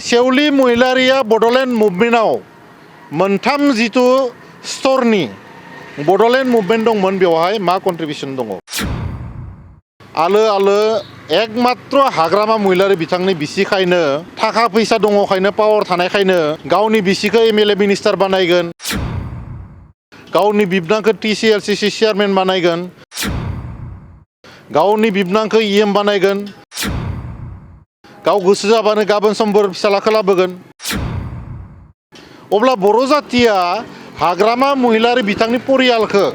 सेवलि महिलारिया बड'लेण्ड मुभमेन्टआव मोनथाम जिथु स्तरनि बड'लेण्ड मुभमेन्ट दंमोन बेवहाय मा कन्ट्रिबिउसन दङ आलो आलो एकमात्र हाग्रामा महिलारि बिथांनि बिसिखायनो थाखा फैसा दङखायनो पावार थानायखायनो गावनि बिसिखौ एमएलए मिनिस्टार बानायगोन गावनि बिबनांखौ टिसिएलसिसि चेयारमेन बानायगोन गावनि बिबनांखौ इएम बानायगोन गाव गोसो जाबानो गाबोन समफोर फिसालाखौ लाबोगोन अब्ला बर' जातिया हाग्रामा महिलारि बिथांनि परियालखौ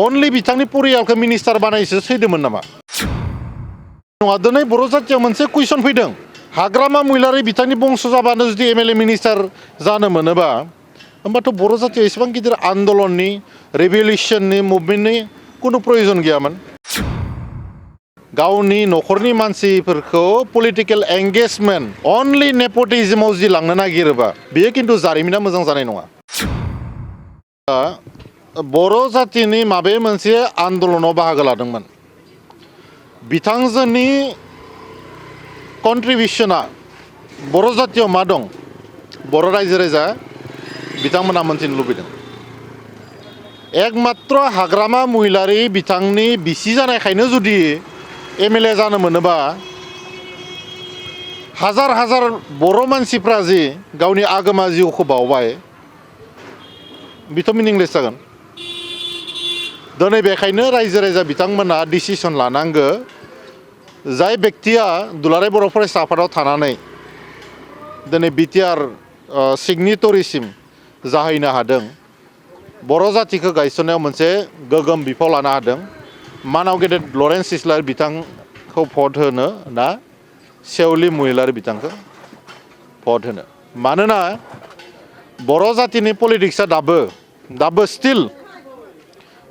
अनलि बिथांनि परियालखौ मिनिस्टार बानायसो सैदोंमोन नामा नङा दिनै बर' जातियाव मोनसे कुइसन फैदों हाग्रामा महिलारि बिथांनि बंस जाबानो जुदि एमएलए मिनिस्टार जानो मोनोबा होमबाथ' बर' जातियाव एसेबां गिदिर आन्दलननि रेभलिउसननि मुभमेन्टनि कुनु प्रयोजन गैयामोन गावनि न'खरनि मानसिफोरखौ पलिटिकेल एंगेजमेन्ट अनलि नेपटिज्मआव जि लांनो नागिरोबा बेयो खिन्थु जारिमिना मोजां जानाय नङा बर' जातिनि माबे मोनसे आन्दलनाव बाहागो लादोंमोन बिथांजोनि कन्ट्रिबिउसना बर' जातियाव मा दं बर' रायजो राजा बिथांमोना मोनथिनो लुबैदों एकमात्र हाग्रामा महिलारि बिथांनि बिसि जानायखायनो जुदि एमएलए जानो मोनोबा हाजार हाजार बर' मानसिफ्रा जि गावनि आगोमा जिउखौ बावबाय बेथ' मिनिंलेस जागोन दिनै बेखायनो रायजो राजा बिथांमोना डिसिसन लानांगो जाय बेक्तिया दुलाराय बर' फरायसा आफादाव थानानै दिनै बिटिआर सिगनेटरिसिम जाहैनो हादों बर' जातिखौ गायसननायाव मोनसे गोगोम बिफाव लानो हादों मानाव गेदेर लरेन्स इस्लारि बिथांखौ भट होनो ना सेवलि महिलारि बिथांखौ भट होनो मानोना बर' जातिनि पलिटिक्सआ दाबो स्टिल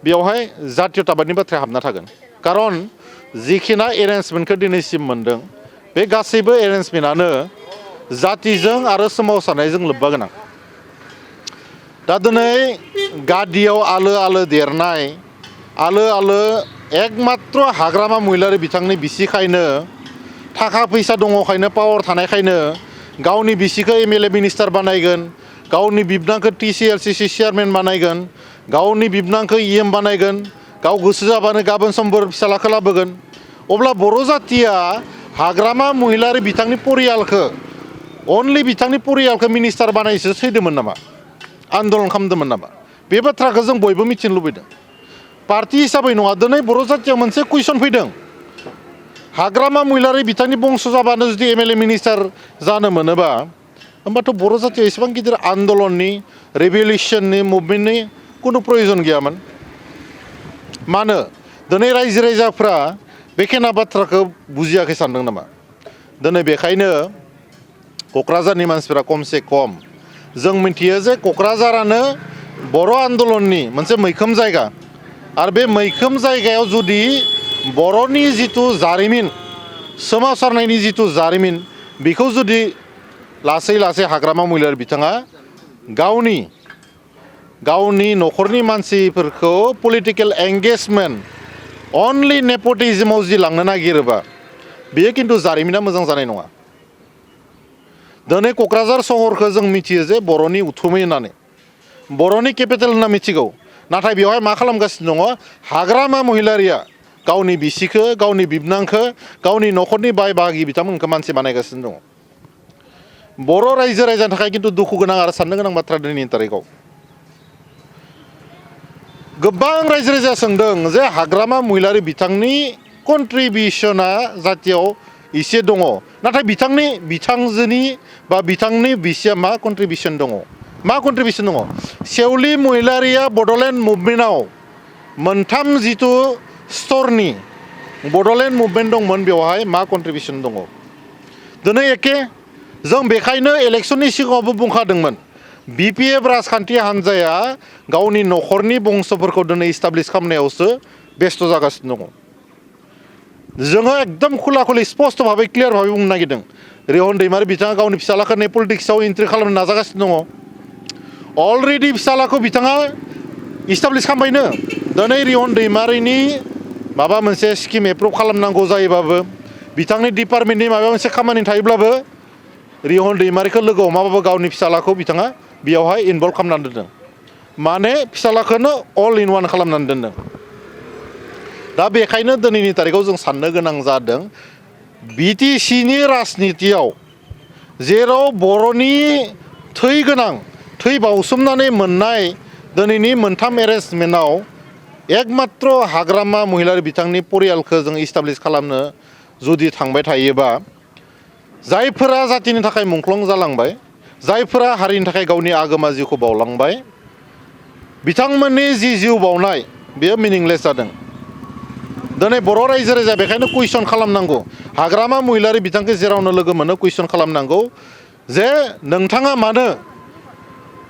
बेवहाय जातीयताबादनि बाथ्राया हाबना थागोन कारन जिखिना एरेन्जमेन्टखौ दिनैसिम मोनदों बे गासैबो एरेन्जमेन्टआनो जातिजों आरो सोमावसारनायजों लोब्बा गोनां दा दिनै गादियाव आलो आलो देरनाय आलो आलो एकमात्र हाग्रामा महिलारि बिथांनि बिसिखायनो थाखा फैसा दङखायनो पावार थानायखायनो गावनि बिसिखौ एमएलए मिनिस्टार बानायगोन गावनि बिबनांखौ टिसिएलसिसि चेयारमेन बानायगोन गावनि बिबनांखौ इएम बानायगोन गाव गोसो जाबानो गाबोन समफोर फिसालाखौ लाबोगोन अब्ला बर' जातिया हाग्रामा महिलारि बिथांनि परियालखौ अनलि बिथांनि परियालखौ मिनिस्टार बानायसो सैदोंमोन नामा आन्दलन खालामदोंमोन नामा बे बाथ्राखौ जों बयबो मिथिनो लुबैदों पार्टी हिसाबै नङा दिनै बर' जातियाव मोनसे कुइसन फैदों हाग्रामा महिलारि बिथांनि बंस जाबानो जुदि एमएलए मिनिस्टार जानो मोनोबा होमबाथ' बर' जातियाव एसेबां गिदिर आन्दलननि रेभलिउसननि मुभमेन्टनि कुनु प्रयोजन गैयामोन मानो दिनै रायजो राजाफ्रा बेखेना बाथ्राखौ बुजियाखै सानदों नामा दिनै बेखायनो क'क्राझारनि मानसिफोरा खमसे खम जों मिथियो जे क'क्राझारानो बर' आन्दलननि मोनसे मैखोम जायगा आरो बे मैखोम जायगायाव जुदि बर'नि जिथु जारिमिन सोमावसारनायनि जिथु जारिमिन बेखौ जुदि लासै लासै हाग्रामा महिलारि बिथाङा गावनि न'खरनि मानसिफोरखौ पलिटिकेल एंगेजमेन्ट अनलि नेपटिज्मआव जि लांनो नागिरोबा बेयो खिन्थु जारिमिना मोजां जानाय नङा दिनै क'क्राझार सहरखौ जों मिथियो जे बर'नि उथुमै होननानै बर'नि केपिटेल होनना मिथिगौ नाथाय बेवहाय मा खालामगासिनो दङ हाग्रामा महिलारिया गावनि बिसिखौ गावनि बिबनांखौ गावनि न'खरनि बाय बाहागि बिथांमोनखौ मानसि बानायगासिनो दङ बर' रायजो राजानि थाखाय खिन्थु दुखु गोनां आरो साननो गोनां बाथ्रा दिनैनि तारिखाव गोबां रायजो राजाया सोंदों जे हाग्रामा महिलारि बिथांनि कन्ट्रिबिउसना जातियाव एसे दङ नाथाय बिथांजोनि बा बिथांनि बिसिया मा कन्ट्रिबिउसन दङ सेवलि महिलारिया बड'लेण्ड मुभमेन्टआव मोनथाम जिथु स्तरनि बड'लेण्ड मुभमेन्ट दंमोन बेवहाय मा कन्ट्रिबिउसन दङ दिनै एखे जों बेखायनो इलेक्सननि सिगाङावबो बुंखादोंमोन बिपिएफ राजखान्थि हान्जाया गावनि न'खरनि बंसफोरखौ दिनै इस्टाब्लिश खालामनायावसो बेस्थ' जागासिनो दङ जोङो एकदम खुला खुलि स्पष्ट भाबै क्लियार भाबै बुंनो नागिरदों रिहन दैमारि बिथाङा गावनि फिसालाखौ पलिटिक्सआव एन्ट्रि खालामनो नाजागासिनो दङ अलरेडि फिसालाखौ बिथाङा इस्टाब्लिश खालामबायनो दिनै रिहन दैमारिनि माबा मोनसे स्किम एप्रुभ खालामनांगौ जायोबाबो बिथांनि डिपार्टमेन्टनि माबा मोनसे खामानि थायोब्लाबो रिहन दैमारिखौ लोगो हमाबाबो गावनि फिसालाखौ बिथाङा बेयावहाय इनभल्भ खालामनानै दोनदों माने फिसालाखौनो अल इन वान खालामनानै दोनदों दा बेखायनो दिनैनि तारिखाव जों साननो गोनां जादों बिटिसिनि राजनितियाव जेराव बर'नि थै गोनां थै बाउसोमनानै मोननाय दिनैनि मोनथाम एरेन्जमेन्टआव एकमात्र हाग्रामा महिलारि बिथांनि परियालखौ जों इस्टाब्लिश खालामनो जुदि थांबाय थायोबा जायफोरा जातिनि थाखाय मुंख्लं जालांबाय जायफोरा हारिनि थाखाय गावनि आगोमा जिउखौ बावलांबाय बिथांमोननि जि जिउ बावनाय बेयो मिनिंलेस जादों दिनै बर' रायजो राजा बेखायनो कुइसन खालामनांगौ हाग्रामा महिलारि बिथांखौ जेरावनो लोगो मोनो कुइसन खालामनांगौ जे नोंथाङा मानो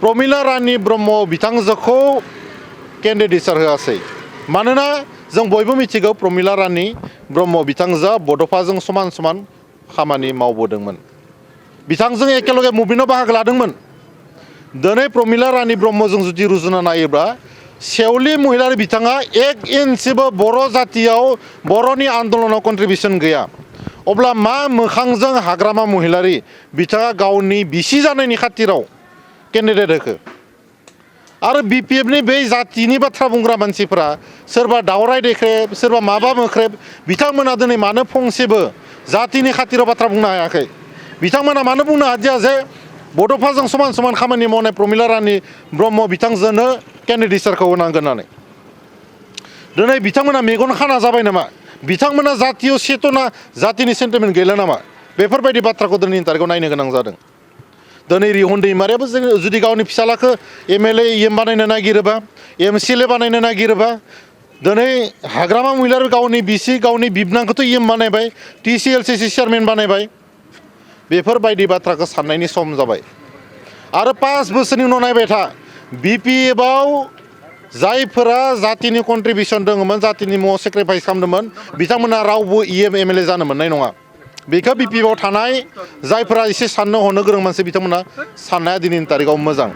प्रमिला रानी ब्रह्म बिथांजोखौ केन्डिडेटसार होआसै मानोना जों बयबो मिथिगौ प्रमिला रानी ब्रह्म बिथांजोआ बड'फाजों समान समान खामानि मावबोदोंमोन बिथांजों एकेलगे मुभमेन्टआव बाहागो लादोंमोन दिनै प्रमिला रानी ब्रह्मजों जुदि रुजुना नायोब्ला सेवलि महिलारि बिथाङा एक इन्सिबो बर' जातियाव बर'नि आन्दलनाव कन्ट्रिबिउसन गैया अब्ला मा मोखांजों हाग्रामा महिलारि बिथाङा गावनि बिसि जानायनि खाथिराव केन्डिडेट होखो आरो बिपिएफनि बे जातिनि बाथ्रा बुंग्रा मानसिफोरा सोरबा दावराय देख्रेब सोरबा माबा मोख्रेब बिथांमोना दिनै मानो फंसेबो जातिनि खाथिराव बाथ्रा बुंनो हायाखै बिथांमोना मानो बुंनो हादिया जे बड'फाजों समान समान खामानि मावनाय प्रमिला रानी ब्रह्म बिथांजोंनो केन्डिडेटसारखौ होनांगोन होननानै दिनै बिथांमोना मेगन खाना जाबाय नामा बिथांमोना जातियाव चेतना जातिनि सेन्टिमेन्ट गैला नामा बेफोरबायदि बाथ्राखौ दिनैनि तारिखाव नायनो गोनां जादों दिनै रिहन दैमारियाबो जुदि गावनि फिसालाखौ एमएलए इएम बानायनो नागिरोबा एमसिएलए बानायनो नागिरोबा दिनै हाग्रामा महिलारि गावनि बिसि गावनि बिबनांखौथ' इएम बानायबाय टिसिएलसिसि चेयारमेन बानायबाय बेफोरबायदि बाथ्राखौ साननायनि सम जाबाय आरो 5 बोसोरनि उनाव नायबाय था बिपिएफआव जायफोरा जातिनि कन्ट्रिबिउसन दङमोन जातिनि मुङाव सेक्रिफाइस खालामदोंमोन बिथांमोना रावबो इएम एमएलए जानो मोननाय नङा बेखौ बिपिएफआव थानाय जायफोरा एसे साननो हनो गोरों मानसि बिथांमोना साननाया दिनैनि तारिखाव मोजां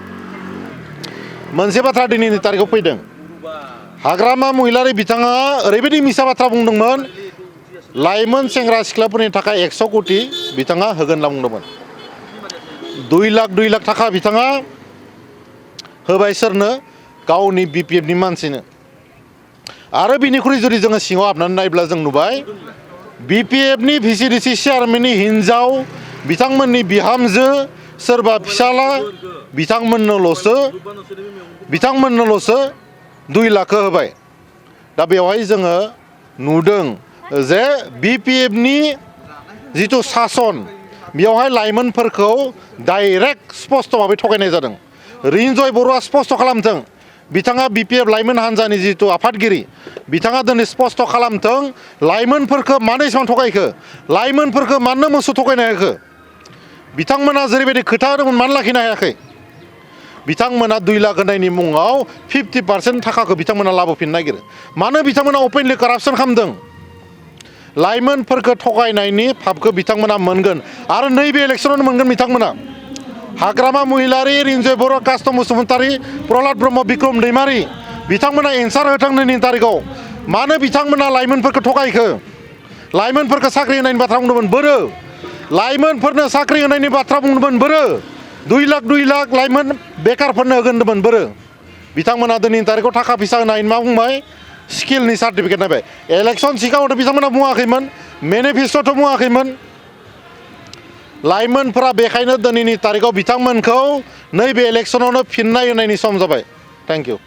मोनसे बाथ्रा दिनैनि तारिखाव फैदों हाग्रामा महिलारि बिथाङा ओरैबायदि मिसा बाथ्रा बुंदोंमोन लाइमोन सेंग्रा सिख्लाफोरनि थाखाय 100 कोटि बिथाङा होगोन होनना बुंदोंमोन 2 लाख थाखा बिथाङा होबाय सोरनो गावनि बिपिएफनि मानसिनो आरो बिनिख्रुइ जुदि जोङो सिङाव हाबनानै नायब्ला जों नुबाय बिपिएफनि भिसिडिसि चेयारमेननि हिन्जाव बिथांमोननि बिहामजो सोरबा फिसाला बिथांमोननोल'सो 2 लाखखौ होबाय दा बेवहाय जोङो नुदों जे बिपिएफनि जिथु सासन बेवहाय लाइमोनफोरखौ डाइरेक्ट स्पस्ट भाबै थगायनाय जादों रिन्जय बरुवा स्पस्ट खालामथों बिथाङा बिपिएफ लाइमोन हान्जानि जिथु आफादगिरि बिथाङा दिनै स्पस्ट खालामथों लाइमोनफोरखौ मानो एसेबां थगायखो लाइमोनफोरखौ मानो मोसौ थगायनो हायाखै बिथांमोना जेरैबायदि खोथा होदोंमोन मानो लाखिनो हायाखै बिथांमोना 2 लाख होनायनि मुङाव 50% थाखाखौ बिथांमोना लाबोफिननो नागिरो मानो बिथांमोना अपेनलि कारापसन खालामदों लाइमोनफोरखौ थगायनायनि फाबखौ बिथांमोना मोनगोन आरो नैबे इलेक्सनावनो मोनगोन बिथांमोना हाग्रामा महिलारि रिन्जय बर' कास्त बसुमतारी प्रहलाद ब्रह्म बिक्रम दैमारि बिथांमोना एन्सार होथों दिनैनि तारिखाव मानो बिथांमोना लाइमोनफोरखौ थगायखो लाइमोनफोरखौ साख्रि होनायनि बाथ्रा बुंदोंमोन बोरो लाइमोनफोरनो साख्रि होनायनि बाथ्रा बुंदोंमोन बोरो 2 लाख लाइमोन बेकारफोरनो होगोन होनदोंमोन बोरो बिथांमोना दिनैनि तारिखाव थाखा फैसा होनायनि मा बुंबाय स्किलनि सार्टिफिकेट नायबाय इलेक्सन सिगाङावथ' बिथांमोना बुङाखैमोन मेनिफेस्ट'थ' बुङाखैमोन लाइमोनफोरा बेखायनो दिनैनि तारिखाव बिथांमोनखौ नैबे इलेक्सनावनो फिननाय होनायनि सम जाबाय थेंक इउ